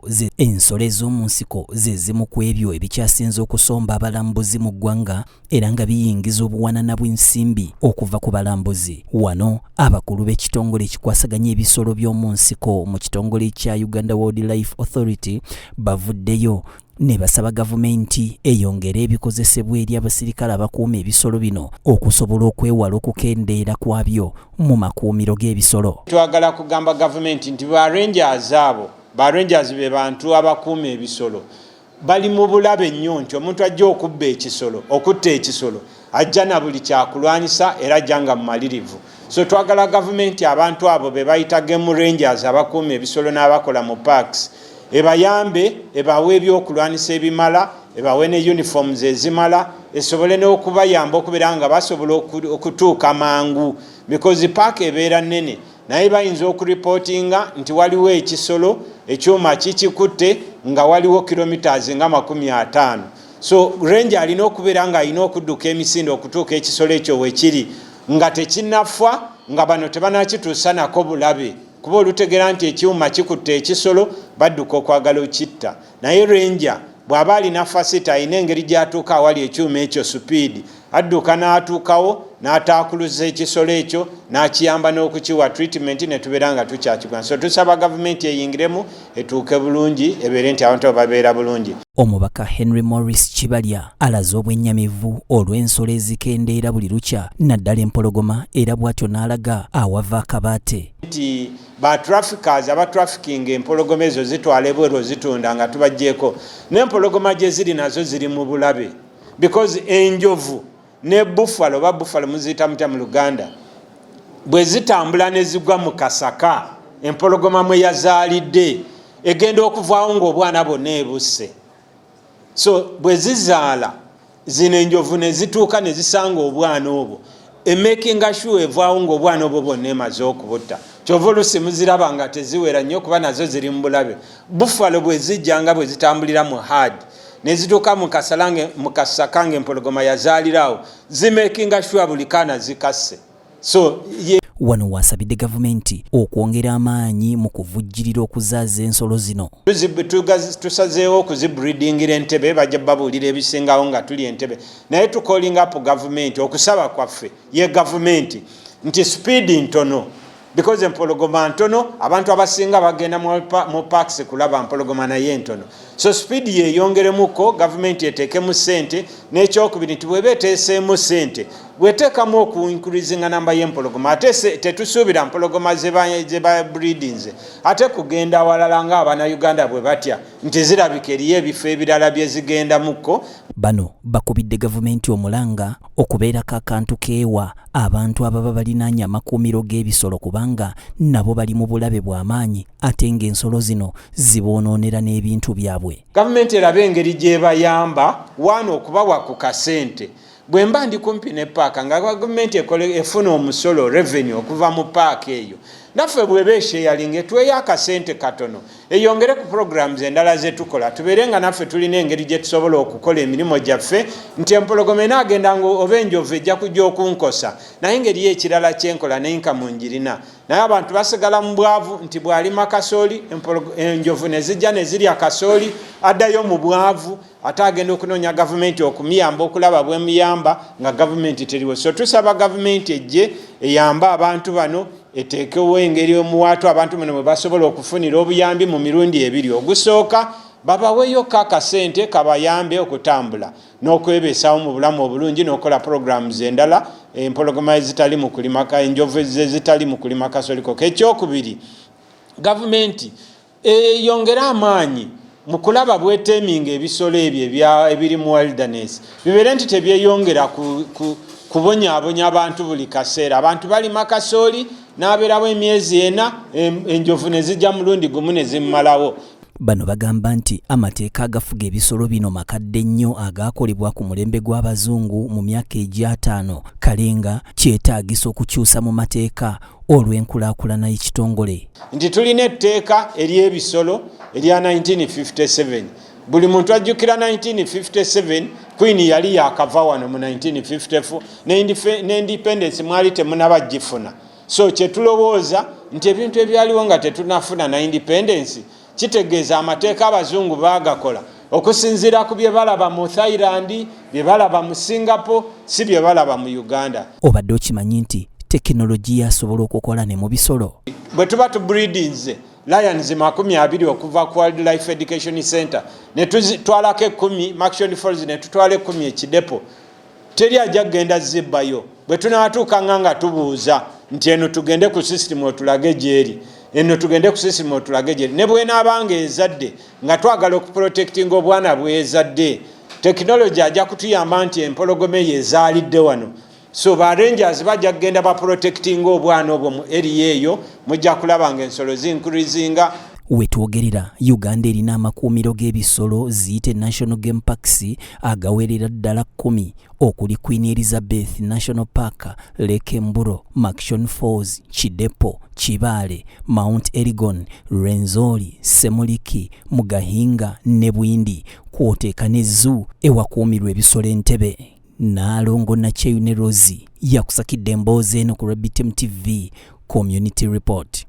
Ze ensolo ez'omu nsiko ze zimu ku ebyo ebikyasinze okusomba abalambuzi mu ggwanga era nga biyingiza obuwanana bw'ensimbi okuva ku balambuzi. Wano abakulu b'ekitongole ekikwasaganya ebisolo by'omu nsiko mu kitongole kya Uganda Wildlife Authority bavuddeyo ne basaba gavumenti eyongere ebikozesebwa eri abasirikale abakuuma ebisolo bino okusobola okwewala okukendeera kwabyo mu makuumiro g'ebisolo. Twagala kugamba gavumenti nti ba rangers abo, ba rangers be bantu abakuuma ebisolo, bali mu bulabe nnyo, nti omuntu ajja okubba ekisolo, okutta ekisolo, ajja na buli kyakulwanyisa era ajja nga mumalirivu. So twagala gavumenti abantu abo be bayita game rangers, abakuuma ebisolo n'abakola mu parks, ebayambe, ebawe ebyokulwanisa ebimala, ebawe ne uniforms ezimala, esobole n'okubayamba okubeera nga basobola okutuuka mangu, because paaka ebeera nnene, naye bayinza okuripootinga nti waliwo ekisolo ekyuma kikikutte nga waliwo kilometers nga 50. So ranger alina okubeera nga alina okudduka emisinde okutuuka ekisolo ekyo wekiri nga tekinnafa, nga bano tebanakituusa nako bulabe, kuba olutegera nti ekyuma kikutte ekisolo, badduka okwagala okitta. Naye ranger bw'aba alina facility, alina engeri gy'atuuka awali ekyuma ekyo speed, adduka n'atuukawo n'ataakuluza ekisolo ekyo n'akiyamba n'okukiwa treatment, ne tubeera nga tukyakigwa. So tusaba gavumenti eyingiremu, etuuke bulungi, ebeere nti abantu abo babeera bulungi. Omubaka Henry Morris Kibalya alaze obwennyamivu olw'ensolo ezikendeera buli lukya, naddala empologoma, era bw'atyo n'alaga awava akabaate. Nti ba traffickers aba trafficking empologoma ezo zitwala ebweru ozitunda, nga tubaggyeko n'empologoma gye ziri nazo ziri mu bulabe, because enjovu ne buffalo, oba buffalo muziyita mutya mu Luganda, bwe zitambula ne zigwa mu kasaka empologoma mwe yazaalidde, egenda okuvaawo ng'obwana bwonna ebusse. So bwe zizaala zino enjovu ne zituuka ne zisanga obwana obwo, emakinga sure evaawo ng'obwana obwo bwonna emaze okubutta. Kyova olusi muziraba nga teziwera nnyo, kuba nazo ziri mu bulabe. Buffalo bwe zijja nga bwe zitambulira mu herd ne zituuka mu kasaka nga empologoma yazaalirawo, zimakinga sure buli kaana zikasse. So ye Wano wasabidde gavumenti okwongera amaanyi mu kuvujjirira okuzaaza ensolo zino. Tusazeewo okuzibreedingira Entebe. Bajja babuulira ebisingawo nga tuli Entebe, naye tucallinga up gavumenti. Okusaba kwaffe ye gavumenti nti speed ntono, because empologoma ntono. Abantu abasinga bagenda mu parks kulaba mpologoma, naye ntono. So speed yeyongeremuko, gavumenti eteekemu sente. N'ekyokubiri nti bweba eteeseemu sente, bweteekamu okuincreasinga namba y'empologoma, ate tetusuubira mpologoma ze ba breedinze ate kugenda walala ng'abannayuganda bwe batya nti zirabika eriyo ebifo ebirala bye zigendamukko. Bano bakubidde gavumenti omulanga okubeerako akantu keewa abantu ababa balinaanye amakuumiro g'ebisolo, kubanga nabo bali mu bulabe bw'amaanyi, ate ng'ensolo zino ziboonoonera n'ebintu byabwe. Gavumenti erabe engeri gyebayamba waana okubawa ku kasente. Bwe mba ndi kumpi ne paaka, nga gavumenti efuna omusolo, revenue, okuva mu paaka eyo, naffe bweba esharinga, etuweeyo akasente katono, eyongere ku programs endala zetukola, tubeere nga naffe tulina engeri gye tusobola okukola emirimu gyaffe, nti empologoma enaagenda nga oba enjovu ejja kujja okunkosa, naye engeri yo ekirala kyenkola neinkamu njirina. Naye abantu basigala mu bwavu, nti bw'alima kasooli, enjovu ne zijja ne zirya kasooli, addayo mu bwavu, ate agenda okunoonya gavumenti okumuyamba, okulaba bwemuyamba, nga gavumenti teriwo. So tusaba gavumenti ejje eyambe abantu bano, eteekewo engeri omuwaatu abantu bano bwe basobola okufunira obuyambi mu mirundi ebiri. Ogusooka, babaweeyoko akasente kabayambe okutambula n'okwebeesaawo mu bulamu obulungi n'okukola programs endala, empologoma ezitali mu kulima, enjovu ezitali mu kulima kasolikoko. Ekyokubiri, gavumenti eyongere amaanyi mu kulaba bwetaminga ebisolo ebyo ebiri mu wilderness, bibeere nti tebyeyongera kubonyaabonya abantu buli kaseera. Abantu balima kasooli n'abeerawo emyezi 4, enjovu ne zijja mulundi gumu ne zimmalawo. Bano bagamba nti amateeka agafuga ebisolo bino makadde nnyo, agaakolebwa ku mulembe gw'abazungu mu myaka egy'ataano, kale nga kyetaagisa okukyusa mu mateeka olw'enkulaakulana y'ekitongole. Nti tulina etteeka ery'ebisolo erya 1957. Buli muntu ajjukira 1957, Queen yali yakava wano mu 1954, ne independence mwali temunaba gifuna. So kyetulowooza nti ebintu ebyaliwo nga tetunafuna na independence. Kitegeeza amateeka abazungu baagakola okusinziira ku bye balaba mu Thailand, bye balaba mu Singapore, si bye balaba mu Uganda. Obadde okimanyi nti tekinologiya asobola okukola ne mu bisolo? Bwe tuba tubreedinze lions 20 okuva ku Wildlife Education Center ne tutwalako 10 Murchison Falls ne tutwala 10 e Kidepo, teri ajja kugenda zibbayo. Bwe tunaatuuka nga tubuuza nti eno tugende ku system otulage gyeri, eno tugende ku system otulage gyeri, ne bwenaabanga ezadde nga twagala okuprotectinga obwana bwezadde, tekinologi ajja kutuyamba nti empologoma eyo ezaalidde wano. So ba rangers bajja kugenda baprotectinga obwana obwo mu area eyo, mujja kulaba nga ensolo zincreasinga. Wetwogerera Uganda erina amakuumiro g'ebisolo ziyite National Game Parks agawerera ddala 10 okuli Queen Elizabeth National Park, Lake Mburo, Murchison Falls, Kidepo, Kibaale, Mount Elgon, Rwenzori, Semuliki, Mugahinga ne Bwindi, kw'oteeka ne zoo ewakuumirwa ebisolo Entebbe. Naalongo Nakyeyune Rosie yakusakidde emboozi eno ku lwa BTM TV Community Report.